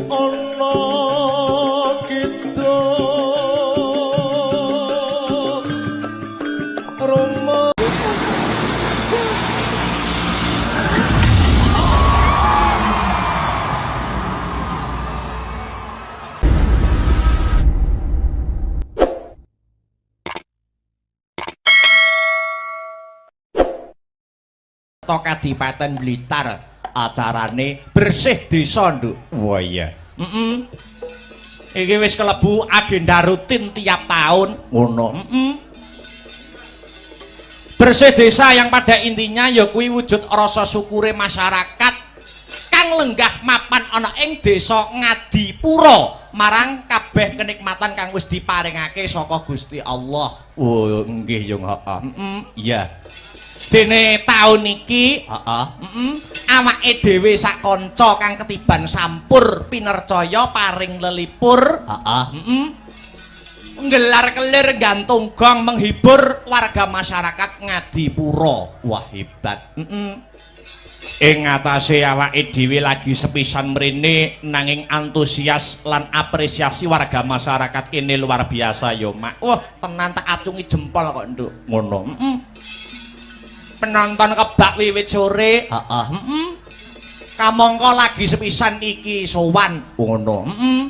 Ana kidung Roma. Kadipaten Blitar acarane bersih desa, Nduk. Wah iya. Heeh. Iki wis kelebu agenda rutin tiap tahun. Ngono. Heeh. Bersih desa yang pada intinya ya kuwi wujud rasa syukure masyarakat kang lenggah mapan ana ing desa Ngadipura marang kabeh kenikmatan kang wis diparingake saka Gusti Allah. Oh, nggih yo, heeh. Heeh. Iya. Dene taun iki, heeh, heeh, awake dhewe sak kanca kang ketiban sampur pinercaya paring lelipur, heeh, heeh. Nggelar kelir gantung gong menghibur warga masyarakat Ngadipura. Wah, hebat. Heeh. Ing ngatasé awake dhewe lagi sepisan mrene nanging antusias lan apresiasi warga masyarakat kene luar biasa yo, Mak. Wah, tenan tak acungi jempol kok, Nduk. Ngono. Heeh. Penonton kebak wiwit sore. Heeh, heeh. Kamangka lagi sepisan iki sowan. Ngono. Heeh.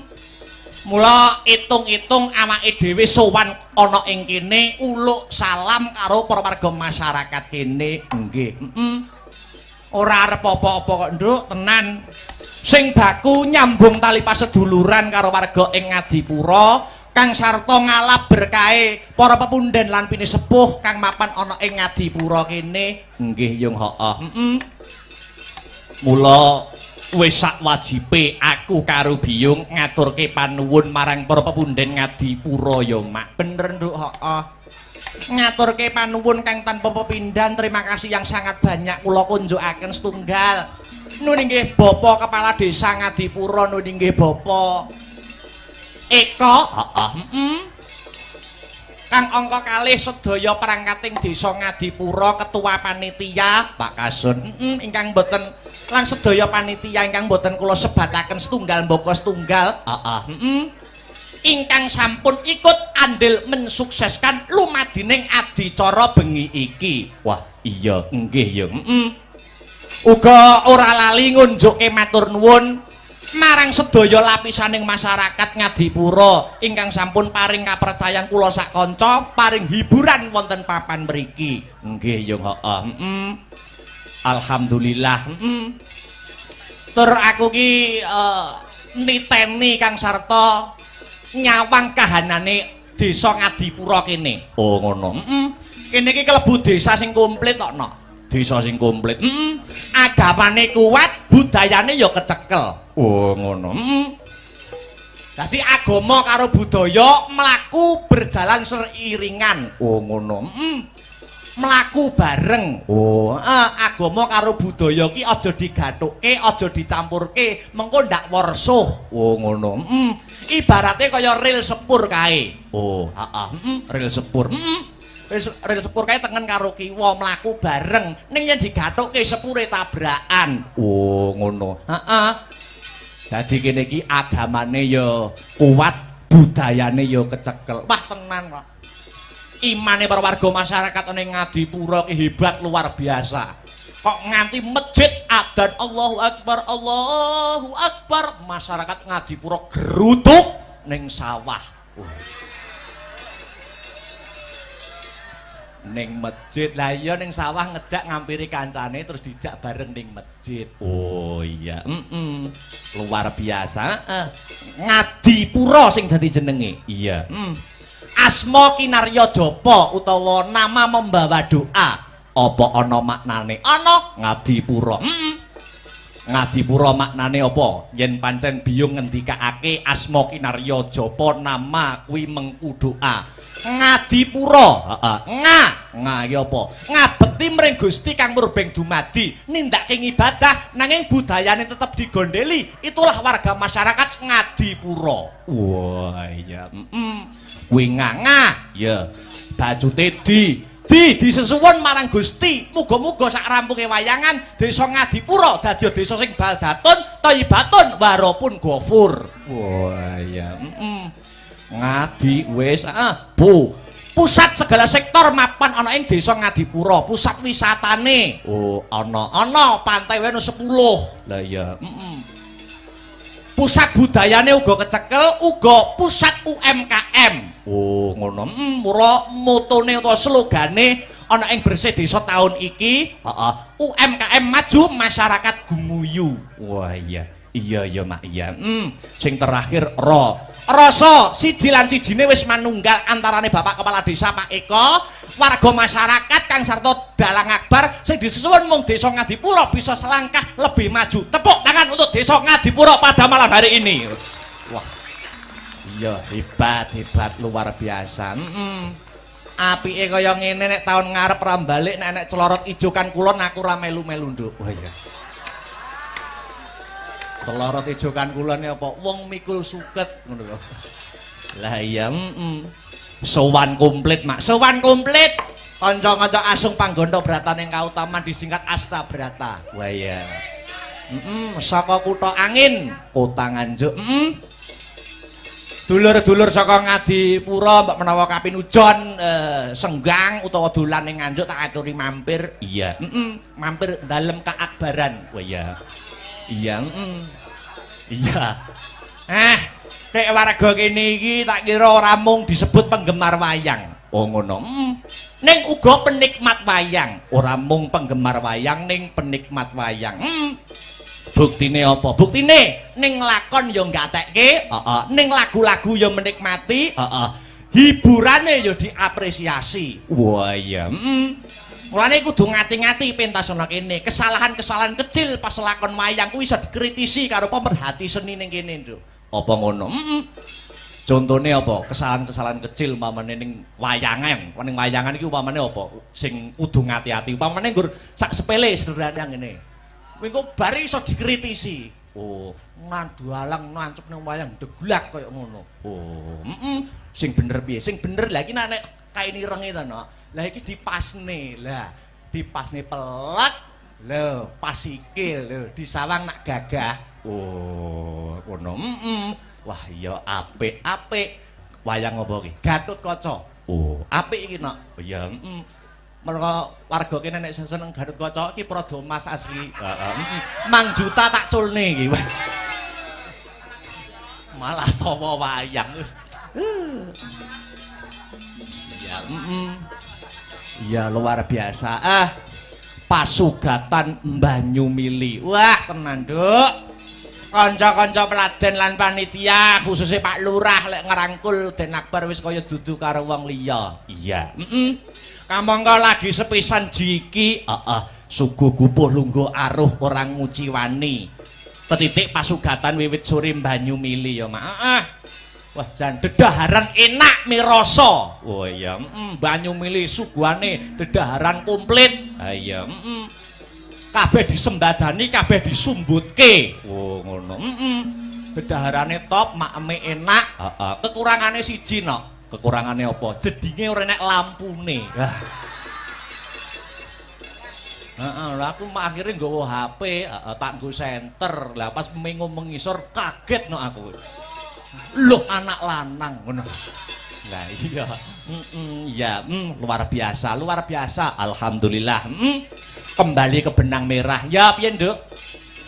Mula itung-itung awake dhewe sowan ana ing kene uluk salam karo para warga masyarakat kene. Nggih. Heeh. Ora arep apa-apa kok, Nduk, tenan. Sing baku nyambung tali paseduluran karo warga ing Ngadipura kang sarta ngalap berkahe para pepunden lan pinisepuh kang mapan ana ing Ngadipura kene. Nggih, yung, heeh. Heeh. Mula wis sak wajibe aku karo Biyung ngaturke panuwun marang para pepunden Ngadipura ya, Mak. Bener, Nduk, heeh. Ngaturke panuwun kang tanpa pepindhan, terima kasih yang sangat banyak kula kunjukaken setunggal. Nun inggih Bapak Kepala Desa Ngadipura, nun inggih Bapak Eko, heeh, heeh. Kang angka kalih sedaya perangkating desa Ngadipura, ketua panitia Pak Kasun, heeh, ingkang boten lan sedaya panitia ingkang boten kula sebataken setunggal mbaka setunggal, heeh, heeh. Ingkang sampun ikut andil mensukseskan lumadining adicara bengi iki. Wah, iya, nggih ya. Heeh. Uga ora lali ngunjukke matur nuwun marang sedaya lapisaning masyarakat Ngadipura ingkang sampun paring kapercayan kula sak kanca paring hiburan wonten papan mriki. Nggih ya, heeh. Heeh. Alhamdulillah. Heeh. Tur aku ki niteni kang sarta nyawang kahanane desa Ngadipura kene. Oh, ngono. Heeh. Kene iki kelebu desa sing komplit kok, no. Desa sing komplit. Heeh. Agamane kuat, budayane ya kecekel. Oh, ngono. Heeh. Dadi agama karo budaya mlaku berjalan seiringan. Oh, ngono. Heeh. Mlaku bareng. Oh, agama karo budaya ki aja digathukke, aja dicampurke, mengko ndak worsuh. Oh, ngono. Heeh. Ibarate kaya ril sepur kae. Oh, heeh, heeh, ril sepur. Heeh. Ril sepur kae tengen karo kiwa mlaku bareng. Ning yen digathukke sepure tabrakan. Oh, ngono. Heeh. Dadi kene iki agamane ya kuat, budayane ya kecekel. Wah, tenan kok. Imane para warga masyarakat ning Ngadipura ki hebat luar biasa. Kok nganti masjid adzan Allahu Akbar, Allahu Akbar, masyarakat Ngadipura gerutuk ning sawah. Ning masjid. Lah iya ning sawah ngejak ngampiri kancane terus dijak bareng ning masjid. Oh iya, heeh. Luar biasa, heeh. Ngadipura sing dadi jenenge. Iya. Asma Kinarya Japa utawa nama membawa doa. Apa ana maknane? Ana. Ngadipura. Heeh. Ngadipura maknane apa? Yen pancen Biyung ngendikake asma Kinarya Japa nama kuwi mengku doa. Ngadipura. Heeh. Nga, nga iki apa? Ngabekti mring Gusti kang murbeng dumadi, nindakake ngibadah nanging budayane tetep digondeli. Itulah warga masyarakat Ngadipura. Wah, iya. Heeh. Kuwi nga, nga. Ya. Bacute di Di disesuwun marang Gusti, muga-muga sak rampunge wayangan desa Ngadipura dadi desa sing baldatun, thayyibatun warapun gofur. Wah iya, Ngadi wis, heeh, Bu. Pusat segala sektor mapan ana ing desa Ngadipura, pusat wisatane. Oh, ana ana pantai wae 10. Lah iya, Pusat budayane uga kecekel, uga pusat UMKM. Oh, ngono. Mula motone utawa slogane ana ing bersih desa tahun iki, heeh, UMKM maju, masyarakat gumuyu. Wah iya. Iya iya Mak, iya. Sing terakhir ro. Rasa siji lan sijine wis manunggal antarane Bapak Kepala Desa Pak Eko, warga masyarakat kang sarta Dalang Akbar sing disesuwun mung desa Ngadipura bisa selangkah lebih maju. Tepuk tangan untuk desa Ngadipura pada malam hari ini. Wah. Iya, hebat, hebat luar biasa. Apike kaya ngene nek taun ngarep ra balik nek nek celorot ijo kan kulon aku ra melu-melu, Nduk. Wah iya. Celorot ijo kan kulon apa? Wong mikul suket ngono lho. Lah iya, Sowan komplit, Mak. Sowan komplit. Kanca-kanca asung panggonto bratane kautaman disingkat Asta Brata. Wah iya. Saka kutha angin, kota Nganjuk. Dulur-dulur saka Ngadipura mbok menawa kapinujon senggang utawa dolan ning Nganjuk tak aturi mampir. Iya, mampir dalem kaakbaran. Wah iya. Iya, Iya. Nek warga kene iki tak kira ora mung disebut penggemar wayang. Oh ngono. Ning uga penikmat wayang. Ora mung penggemar wayang ning penikmat wayang. Buktine apa? Buktine ning lakon ya nggatekke, heeh. Ning lagu-lagu ya menikmati, heeh. Hiburane ya diapresiasi. Wah iya. Mulane kudu ngati-ngati pentas ana kene. Kesalahan-kesalahan kecil pas lakon wayang kuwi iso dikritisi karo pemerhati seni ning kene, Nduk. Apa ngono? Contone apa? Kesalahan-kesalahan kecil umpamane ning wayangan. Ning wayangan iki umpamane apa? Sing kudu ngati-ati. Umpamane nggur sak sepele sederhana ngene. Kuwi engko bari iso dikritisi. Oh, nandalang nancep ning wayang deglak kaya ngono. Oh, Sing bener piye? Sing bener lha iki nek kain irenge to, Nok. Lah iki dipasne. Lah, dipasne pelek. Lho, pas sikil lho, disawang nak gagah. Oh, ngono. Wah, iya apik-apik. Wayang apa iki? Gatut Kaca. Oh, apik iki, Nok. Oh iya, Mergo warga kene nek seneng Gatut Kaca iki Praja Mas asli. Heeh, Mang juta tak culne iki. Malah tawa wayang. Iya, Iya, luar biasa. Pasugatan Banyumili. Wah, tenan, Nduk. Kanca-kanca peladen lan panitia, khususnya Pak Lurah lek ngerangkul Den Akbar wis kaya dudu karo wong liya. Iya, Kamangka lagi sepisan jiki, heeh, suguh gupuh lungguh aruh ora nguciwani. Tetitik pasugatan wiwit sore Banyumili ya, Mak. Heeh. Wah, jan dedaharan enak mirasa. Oh iya, Banyumili suguhane dedaharan komplit. Ha iya, Kabeh disembadani, kabeh disumbutke. Oh, ngono. Dedaharane top, makeme enak. Heeh. Kekurangane siji, Nok. Kekurangane apa? Jedinge ora enek lampune. Lah. Heeh, lha aku akhire nggawa HP, heeh, tak nggo senter. Lah pas mengo mengisor kaget nok aku. Loh, anak lanang ngono. Lah iya. Iya, luar biasa, luar biasa. Alhamdulillah. Kembali ke benang merah. Ya piye, Nduk?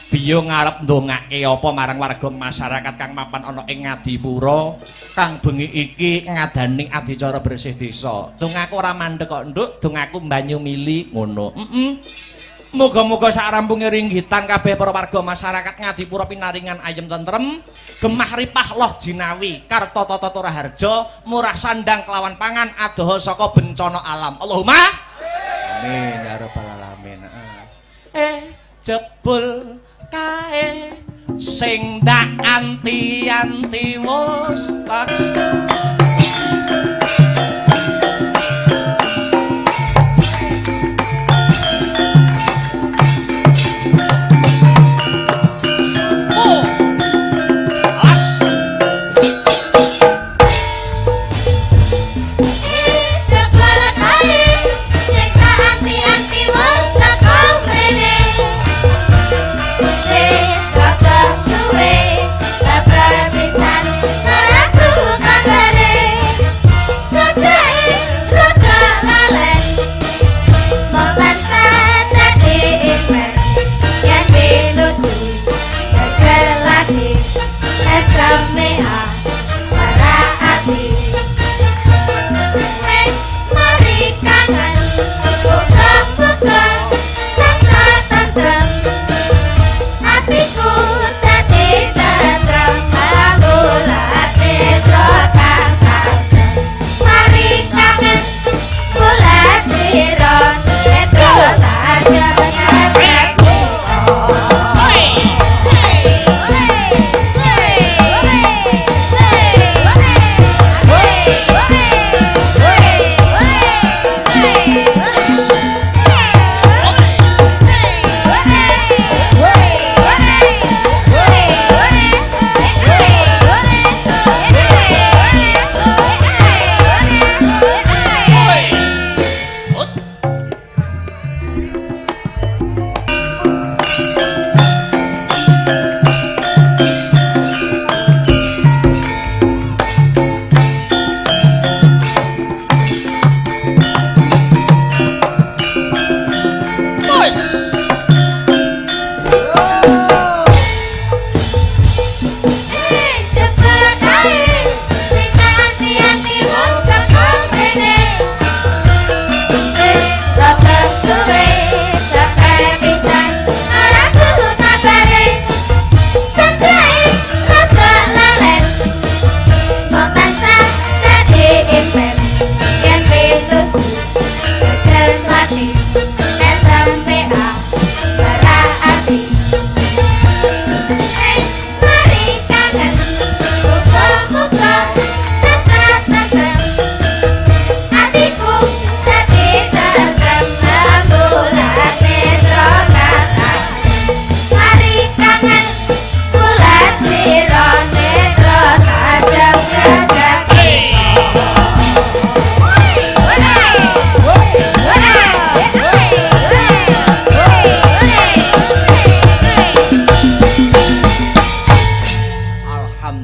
Biyo ngarep ndongake apa marang warga masyarakat kang mapan ana ing Ngadipura kang bengi iki ngadani adicara bersih desa. Dongaku ora mandek kok, Nduk. Dongaku Banyumili ngono. Muga-muga sak rampunge ringgitan kabeh para warga masyarakat Ngadipura pinaringan ayem tentrem, gemah ripah loh jinawi, karta tata raharja, murah sandang kelawan pangan, adoh saka bencana alam. Allahumma amin ya rabbal alamin. Jebul kae sing dak anti-anti wis tak Jebul kae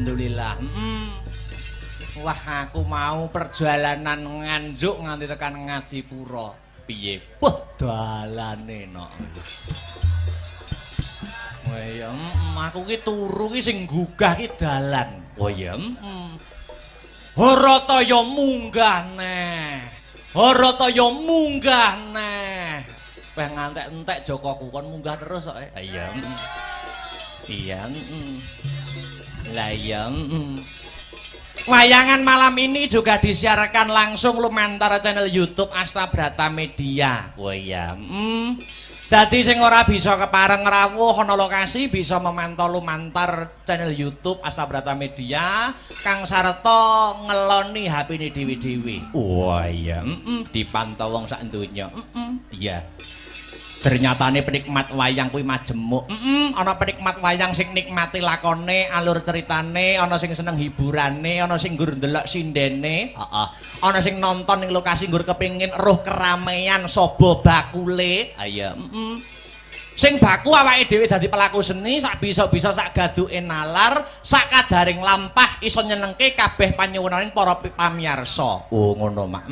Alhamdulillah. Wah, aku mau perjalanan Nganjuk nganti tekan Ngadipura. Piye? Wah, dalane nok. Wah iya, aku ki turu ki sing gugah ki dalan. Oh iya, Harataya munggah neh. Harataya munggah neh. Wah ngantek-entek jokoku kon munggah terus kok. Iya. Iya. Lah iya. Wayangan malam ini juga disiarkan langsung lumantar channel YouTube Astabrata Media. Oh iya. Dadi sing ora bisa kepareng rawuh ana lokasi bisa memantau lumantar channel YouTube Astabrata Media kang sarta ngeloni HP-ne dhewe-dhewe. Wah iya, dipantau wong sak donya. Iya. Ternyatane penikmat wayang kuwi majemuk. Ana penikmat wayang sing nikmati lakone, alur ceritane, ana sing seneng hiburane, ana sing nggur ndelok sindene, heeh. Ana sing nonton ning lokasi nggur kepengin roh keramaian saba bakule. Ha iya, Sing baku awake dhewe dadi pelaku seni sak bisa-bisa sak gaduke nalar, sak kadaring lampah iso nyenengke kabeh panyuwunaning para pamiyarsa. Oh ngono, Mak.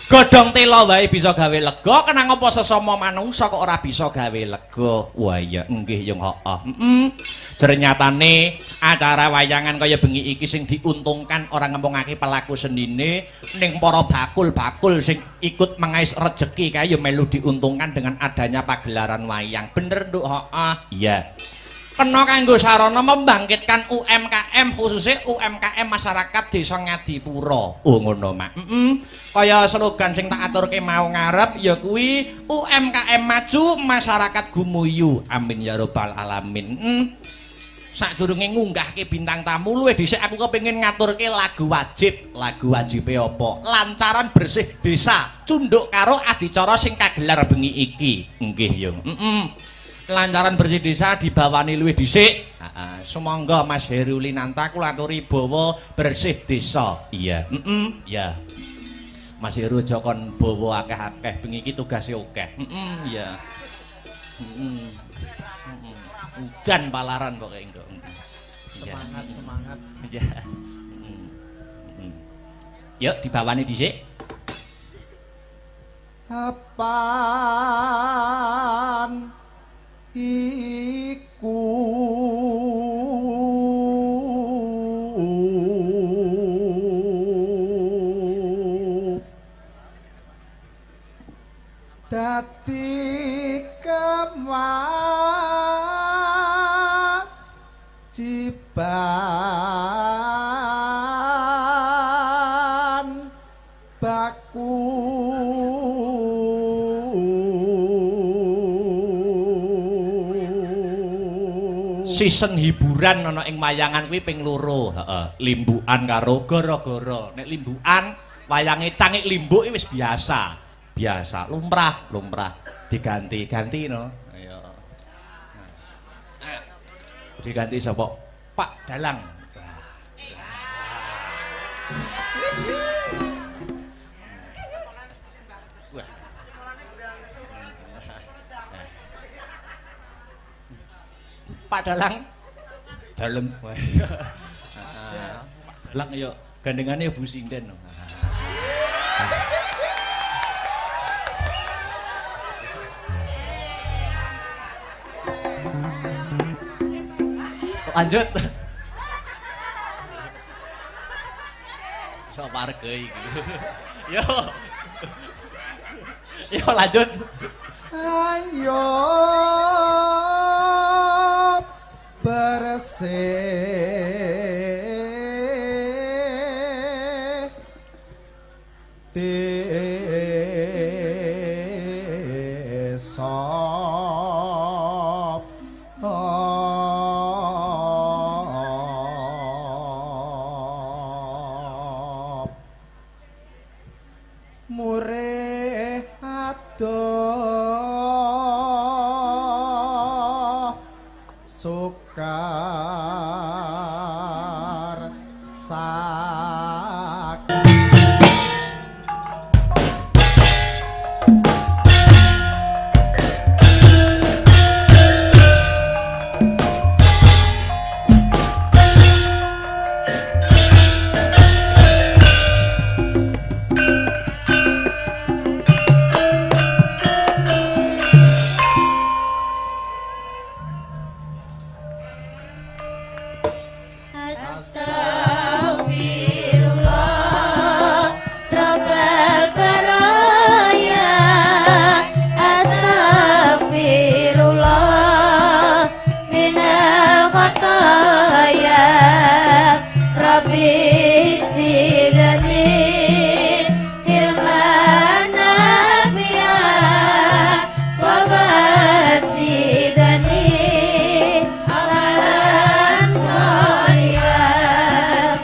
Godhong tela wae bisa gawe lega, kenang apa sesama manungsa kok ora bisa gawe lega. Wah iya, nggih yung heeh. Ternyatane acara wayangan kaya bengi iki sing diuntungkan ora ngembungake pelaku senine, ning para bakul-bakul sing ikut mengais rejeki kae ya melu diuntungkan dengan adanya pagelaran wayang. Bener nduk, heeh. Iya. Kena kanggo sarana membangkitkan UMKM, khususnya UMKM masyarakat Desa Ngadipura. Oh ngono, Mak. Kaya slogan sing tak aturke mau ngarep ya kuwi UMKM maju, masyarakat gumuyu. Amin ya robbal alamin. Sadurunge ngunggahke bintang tamu luwih dhisik aku kepengin ngaturke lagu wajib. Lagu wajibe apa? Lancaran bersih desa, cunduk karo adicara sing kagelar bengi iki. Nggih, yo. Lancaran bersih desa dibawani luwih dhisik. Heeh, sumangga Mas Heru Linanta kula aturi bawa bersih desa. Iya. Iya. Mas Heru aja kon bawa akeh-akeh, bengi iki tugase akeh. Iya. Udan palaran pokoke engko. Semangat, semangat. Iya. Yuk dibawani dhisik. Apaan iku dadi kewajiban baku. Season hiburan ana ing wayangan kuwi ping loro, heeh. Limbukan karo gara-gara. Nek limbukan wayange cangik limbuk wis biasa. Biasa, lumrah, lumrah. Diganti-ganti no. Ayo. Diganti sapa? Pak Dalang. Wah. Pak Dalang dalem. Pak Dalang yo gandengane Bu Sinden. Lanjut. Sok warga iki. Yo. Yo lanjut. Ayo bersih desa. Murih adoh sukar sak. Astaghfirullah Rabbal baraya. Astaghfirullah minal khataya. Rabbi zidni ilman nafi'a wa basidani amalan sholihan.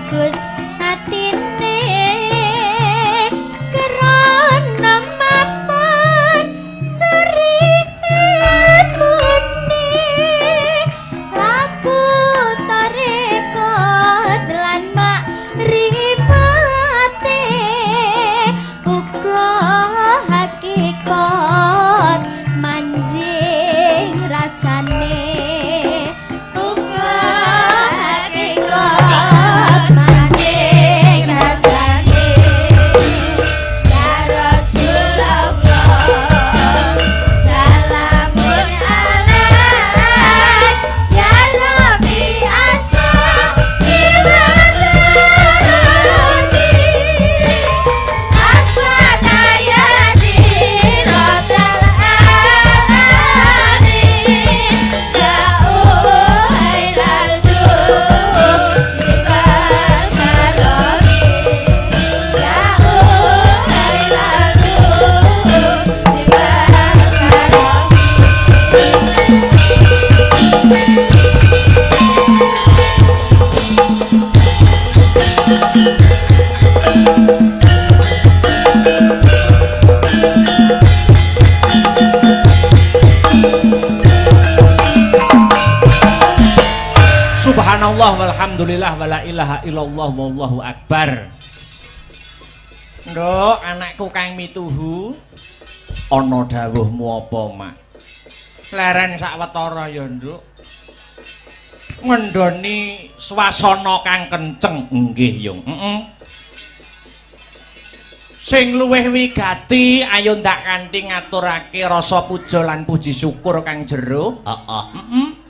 Bagus atine krana mapan sri ilmune laku tarekat lan makrifate uga hakikat manjing rasane uga hakikat manjing rasane. Ya Rasulullah salamun alaik ya Rabbi asa ibadarati akwadayati rabbal alamin da'uhailal judi wal karami da'uhailal judi wal karami. Subhanallah walhamdulillah wala ilaha illallah wallahu akbar. Nduk, anakku kang mituhu, ana dawuhmu apa, Mak? Leren sawetara ya, Nduk. Ngendoni swasana kang kenceng nggih, Yung. Heeh. Sing luwih wigati ayo ndak kanthi ngaturake rasa puja lan puji syukur kang jero. Heeh. Heeh.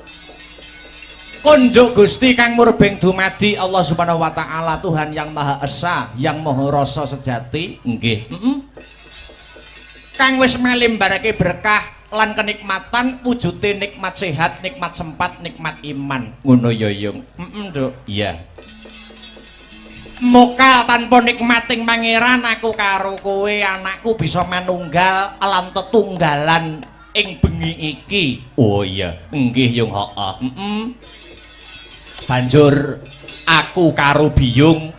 Kunjuk Gusti kang murbeng dumadi Allah Subhanahu wa taala Tuhan yang Maha Esa, yang Maha Rasa sejati. Nggih. Heeh. Kang wis melimbarake berkah lan kenikmatan wujude nikmat sehat, nikmat sempat, nikmat iman. Ngono ya, Yung. Heeh, Nduk. Iya. Mokal tanpa nikmating pangeran aku karo kowe anakku bisa manunggal lan tetunggalan ing bengi iki. Oh iya, nggih Yung, heeh. Heeh. Banjur aku karo biyung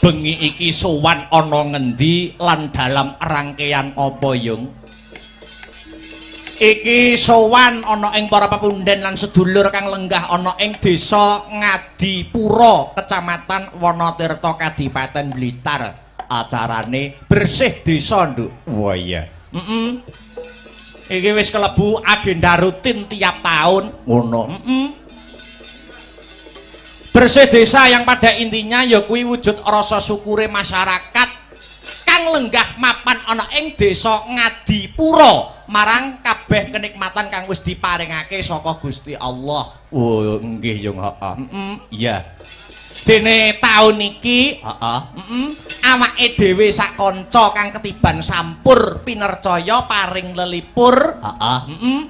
bengi iki sowan ana ngendi lan dalam rangkaian apa, Yung? Iki sowan ana ing para pepunden lan sedulur kang lenggah ana ing desa Ngadipura, Kecamatan Wanatirta, Kadipaten Blitar. Acarane bersih desa, Nduk. Wah iya. Heeh. Iki wis kelebu agenda rutin tiap tahun. Ngono. Heeh. Bersih desa yang pada intinya ya kuwi wujud rasa syukure masyarakat kang lenggah mapan ana ing desa Ngadipura marang kabeh kenikmatan kang wis diparingake saka Gusti Allah. Oh nggih Yung, heeh. Heeh, iya. Dene taun iki, heeh, heeh, awake dhewe sak kanca kang ketiban sampur pinercaya paring lelipur, heeh, heeh.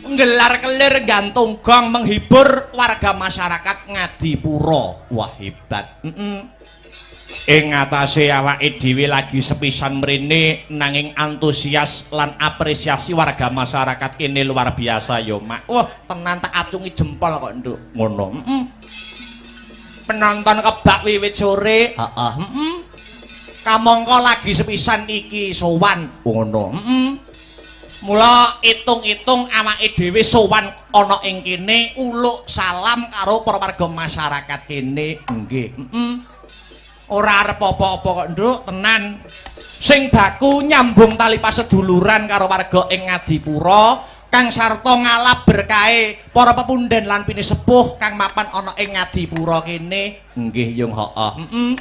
Nggelar kelir gantung gong menghibur warga masyarakat Ngadipura. Wah hebat. Heeh. Ing ngatasé awake dhewe lagi sepisan mrene nanging antusias lan apresiasi warga masyarakat kene luar biasa ya, Mak. Wah, tenan tak acungi jempol kok, Nduk. Ngono. Heeh. Penonton kebak wiwit sore. Heeh, heeh. Kamangka lagi sepisan iki sowan. Ngono. Heeh. Mula itung-itung awake dhewe sowan ana ing kene uluk salam karo para warga masyarakat kene. Nggih. Heeh. Ora arep apa-apa kok, Nduk, tenan. Sing baku nyambung tali paseduluran karo warga ing Ngadipura kang sarta ngalap berkahe para pepunden lan pinisepuh kang mapan ana ing Ngadipura kene. Nggih, Yung, heeh. Heeh.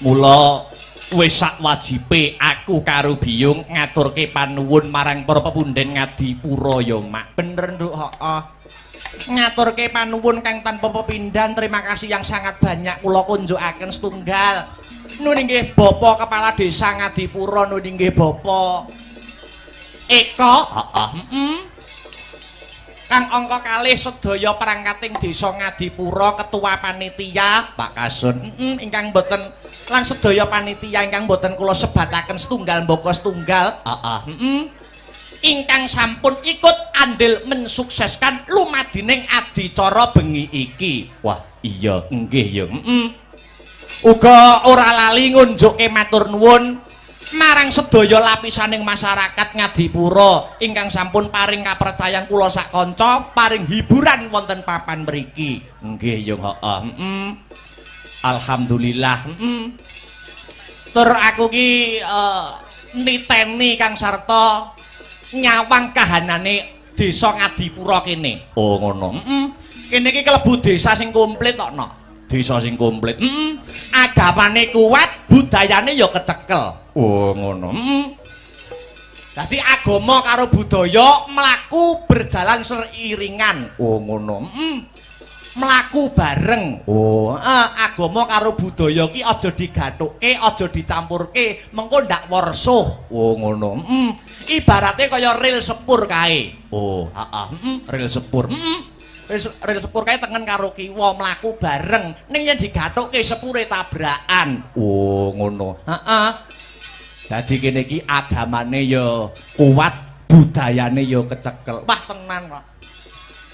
Mula wis sak wajibe aku karo biyung ngaturke panuwun marang para pepunden Ngadipura ya, Mak. Bener, Nduk, heeh. Ngaturke panuwun kang tanpa pepindhan, terima kasih yang sangat banyak kula kunjukaken setunggal. Nun inggih Bapak Kepala Desa Ngadipura, nun inggih Bapak Eko, heeh, heeh. Kang angka kalih sedaya perangkating desa Ngadipura, ketua panitia Pak Kasun, heeh, ingkang boten lan sedaya panitia ingkang boten kula sebataken setunggal mbaka setunggal, heeh, heeh. Ingkang sampun ikut andil mensukseskan lumadining adicara bengi iki. Wah, iya nggih ya. Uga ora lali ngunjukke matur nuwun marang sedaya lapisaning masyarakat Ngadipura ingkang sampun paring kapercayan kula sak kanca paring hiburan wonten papan mriki. Nggih ya, heeh. Alhamdulillah. Tur aku ki niteni Kang Sarta nyawang kahanane desa Ngadipura kene. Oh ngono. Kene iki kelebu desa sing komplit kok, no. Desa sing komplit. Agamane kuat, budayane ya kecekel. Oh ngono. Dadi agama karo budaya mlaku berjalan seiringan. Oh ngono. Mlaku bareng. Oh, agama karo budaya ki aja digathukke, aja dicampurke, mengko ndak worsuh. Oh ngono. Ibarate kaya ril sepur kae. Oh, heeh. Ril sepur. Ril sepur kae tengen karo kiwa mlaku bareng. Ning yen digathukke sepure tabrakan. Oh, ngono. Heeh. Dadi kene iki agamane ya kuat, budayane ya kecekel. Wah, tenan kok.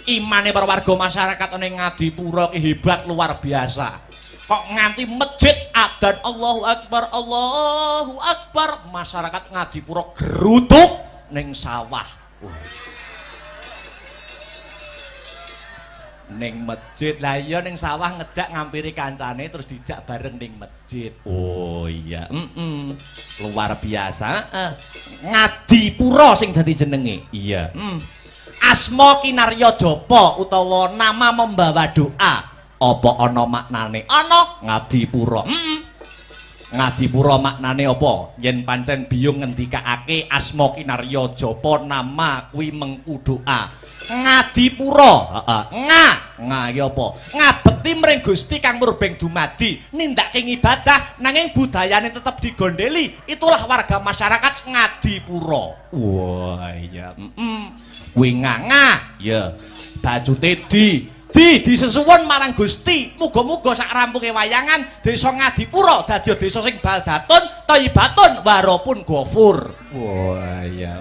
Imane para warga masyarakat ning Ngadipura ki hebat luar biasa. Kok nganti masjid adzan Allahu Akbar, Allahu Akbar, masyarakat Ngadipura gerutuk ning sawah. Ning masjid. Lah iya ning sawah ngejak ngampiri kancane terus dijak bareng ning masjid. Oh iya, luar biasa. Ngadipura sing dadi jenenge. Iya. Asma Kinarya Japa utawa nama membawa doa. Apa ana maknane? Ana. Ngadipura. Ngadipura maknane apa? Yen pancen biyung ngendikake asma Kinarya Japa nama kuwi mengku doa. Ngadipura. Heeh. Nga, nga iki apa? Ngabekti mring Gusti kang murbeng dumadi, nindakake ngibadah nanging budayane tetep digondeli. Itulah warga masyarakat Ngadipura. Wah, iya. Kuwi nga, ya. Bacute di disesuwun marang Gusti. Muga-muga sak rampunge wayangan desa Ngadipura dadi desa sing baldatun, thayyibatun, warapun gofur. Wah, iya.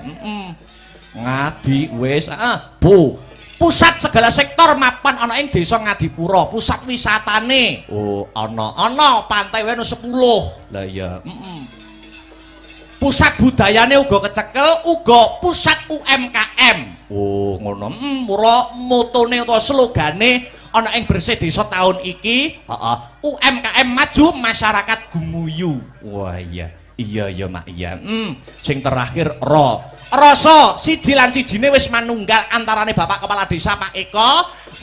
Ngadi wis, heeh. Bu. Pusat segala sektor mapan ana ing desa Ngadipura, pusat wisatane. Oh, ana. Ana pantai wae 10. Lah iya. Pusat budayane uga kecekel, uga pusat UMKM. Oh, ngono. Mula motone utawa slogane ana ing bersih desa tahun iki, heeh, UMKM maju, masyarakat gumuyu. Wah, iya. Iya ya, Mak, iya. Sing terakhir ro. Rasa siji lan sijine wis manunggal antarane Bapak Kepala Desa Pak Eko,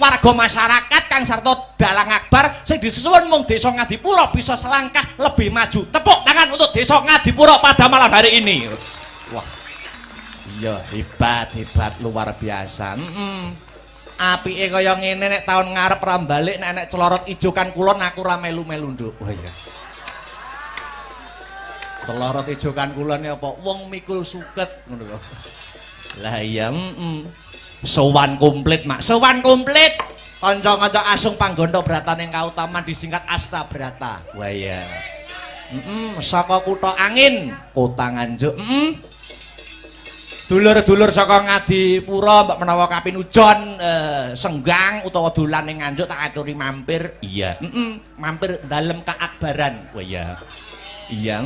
warga masyarakat kang sarta Dalang Akbar sing disuwun mung desa Ngadipura bisa selangkah lebih maju. Tepuk tangan untuk desa Ngadipura pada malam hari ini. Wah. Iya, hebat, hebat luar biasa. Apike kaya ngene nek taun ngarep ra balik nek nek celorot ijo kan kulon aku ra melu-melu, Nduk. Wah iya. Celorot ijo kan kulon apa? Wong mikul suket ngono lho. Lah iya, Sowan komplit, Mak. Sowan komplit. Kanca-kanca asung panggondo bratane kautaman disingkat Asta Brata. Wah iya. Saka kutha angin, kota Nganjuk. Dulur-dulur saka Ngadipura mbok menawa kapinujon senggang utawa dolan ning Nganjuk tak aturi mampir. Iya. Mampir dalem kaakbaran. Wah iya. Iya,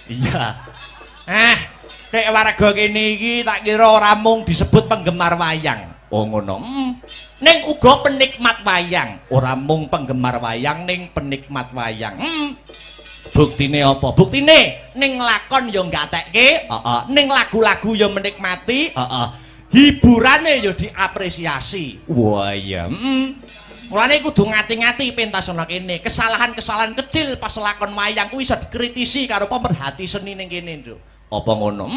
Iya. Kek warga kene iki tak kira ora mung disebut penggemar wayang. Oh ngono. Ning uga penikmat wayang. Ora mung penggemar wayang ning penikmat wayang. Buktine apa? Buktine ning lakon ya nggatekke, heeh. Ning lagu-lagu ya menikmati, heeh. Hiburane ya diapresiasi. Wah iya. Mulane kudu ngati-ngati pentas ana kene. Kesalahan-kesalahan kecil pas lakon wayang kuwi iso dikritisi karo pemerhati seni ning kene, Nduk. Apa ngono?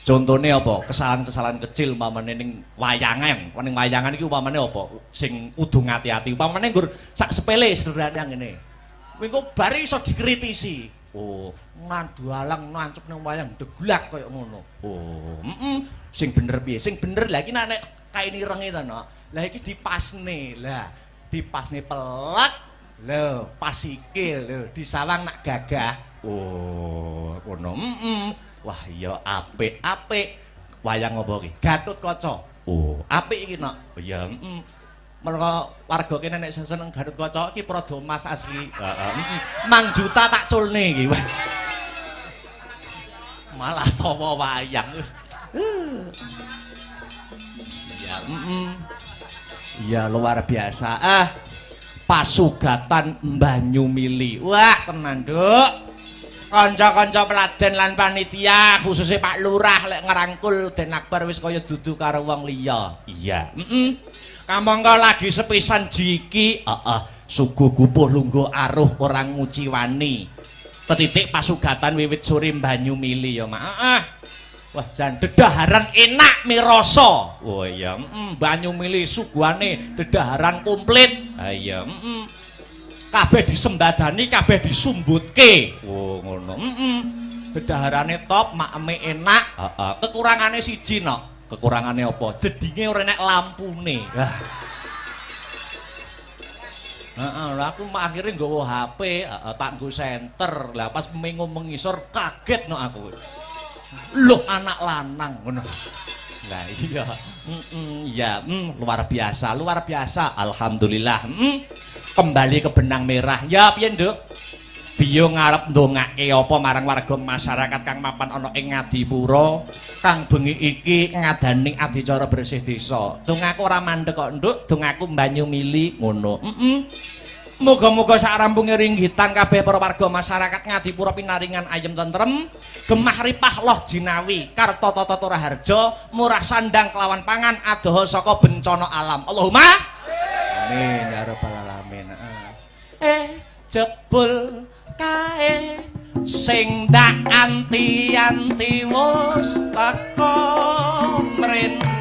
Contone apa? Kesalahan-kesalahan kecil umpamane ning wayangan. Ning wayangan iki umpamane apa? Sing kudu ngati-ati. Umpamane nggur sak sepele sederhana ngene. Kuwi engko bare iso dikritisi. Oh, nandalang nancep ning wayang deglak kaya ngono. Oh, Sing bener piye? Sing bener lha iki nek kain irenge to, Nok. Lah iki dipasne. Lah, dipasne pelek. Lho, pas sikil lho, disawang nak gagah. Oh, ngono. Wah, iya apik, apik. Wayang apa iki? Gatut Kaca. Oh, apik iki, Nok. Oh iya, heeh. Mergo warga kene nek seneng Gatut Kaca iki Praja Mas asli. Heeh, heeh. Mang juta tak culne iki. Malah tawa wayang. Iya, heeh. Iya, luar biasa. Ah, pasugatan Banyumili. Wah, tenan, Nduk. Kanca-kanca peladen lan panitia, khususnya Pak Lurah lek ngerangkul Den Akbar wis kaya dudu karo wong liya. Iya, heeh. Kamangka lagi sepisan jiki, heeh, suguh gupuh lungguh aruh ora nguciwani. Tetitik pasugatan wiwit sore Banyumili ya, Mak. Heeh. Wah, jan dedaharan enak mirasa. Oh iya, heeh, Banyumili suguhane dedaharan komplit. Ha iya, heeh. Kabeh disembadani, kabeh disumbutke. Oh, ngono. Heeh. Dedaharane top, makeme enak. Heeh. Kekurangane siji, Nok. Kekurangane apa? Jedinge ora enek lampune. Wah. Heeh, lha aku mak akhire nggawa HP, heeh, tak nggo senter. Lah pas mengo mengisor kaget nok aku. Loh, anak lanang ngono. Lah iya, heeh, iya, luar biasa, luar biasa. Alhamdulillah. Kembali ke benang merah. Ya piye, Nduk? Biyo ngarep ndongake apa marang warga masyarakat kang mapan ana ing Ngadipura kang bengi iki ngadani adicara bersih desa. Dongaku ora mandek kok, Nduk, dongaku Banyumili ngono. Heeh. Muga-muga sak rampunge ringgitan kabeh para warga masyarakat Ngadipura pinaringan ayem tentrem, gemah ripah loh jinawi, karta tata raharja, murah sandang kelawan pangan, adoh saka bencana alam. Allahumma amin ya rabbal alamin. Jebul kae sing ndak anti-anti wis teka mrene.